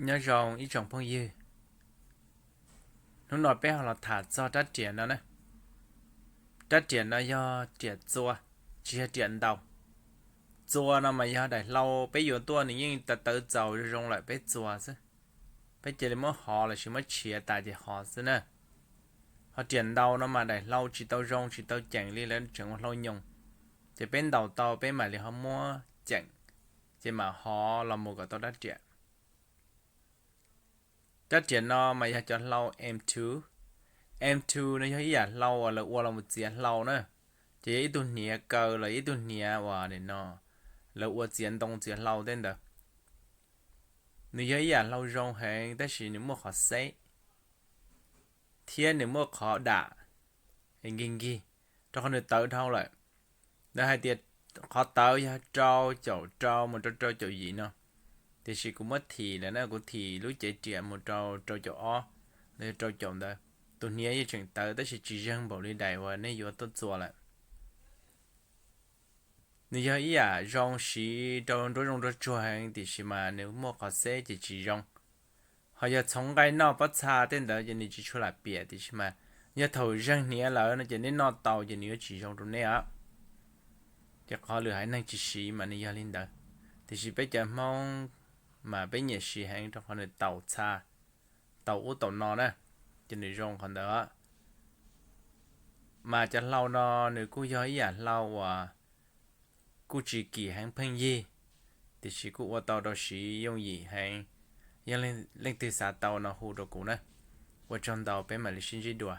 Nyob zoo ib tsoom phooj ywg, hnub no peb ho los tham txog rab riam no na. Rab riam no yog riam txua, tsis yog riam ntaus. Txua no mas yog daim hlau peb yuav tuaj nws yeej tawv tawv txaus zoo lawm peb txua xwb. Peb cia li muab hov los sis muab tshiav tas ces hov xwb na. Ho riam ntaus no mas daim hlau tsis tau zoo tsis tau ceem li, lawv tseem ua hlau nyoos. Ces peb ntaus tau peb mam li ho muab ceem, ces mam hov los mus kom tau rab riam. Rab riam no mas yog cov hlau M two. M two no yog ib yam hlau uas lawv ua los mus txiav hlau na. Ces yog ib tug hniav kaw los ib tug hniav uas no lawv ua txiav ntoo txiav hlau tej ntawd. Nws yog ib yam hlau zoo heev tab sis nws muaj qhov xeb thiab nws muaj qhov dam nkig nkig, rau qhov nws tawv dhau lawm. Lawv hais tias qhov tawv yog rau caum rau mus rau rau caum yim no, tiam sis kuv muab thim lawm na, kuv thim lub cev riam mus rau rau caum ob los yog rau caum ntawd. Tus hniav yeej tseem tawv tab sis tsis zeeg npaum li daim uas nej yuav tuaj txua lawm. Nws yog ib yam zoo siv rau nruab zoo nruab tsuag heev tiam sis mas nws muaj qhov xeb ces tsis zoo. Ho yog txhoov nqaij noj pob txha tej ntawd ces nws tsis tshua lam piam tiam sis mas yog thaum zeeg hniav lawm no ces nej noj tau ces nws yuav tsis zoo rau nej os. Ces qhov lwm haiv neeg tsis siv mas nws yog li ntawd, tiam sis peb cov Hmoob mas peb nyiam siv heev rau qhov nws taus txha, taus ub taus no na, ces nws zoo qhov ntawd. Mas cov hlau no nws kuj yog ib yam hlau uas kuj tsis kim heev pheej yig, tiam sis kuj ua tau rau siv yooj yim heev. Yog leej twg xav tau no hu rau kuv na. Ua tsaug ntau, peb mam li sib ntsib dua.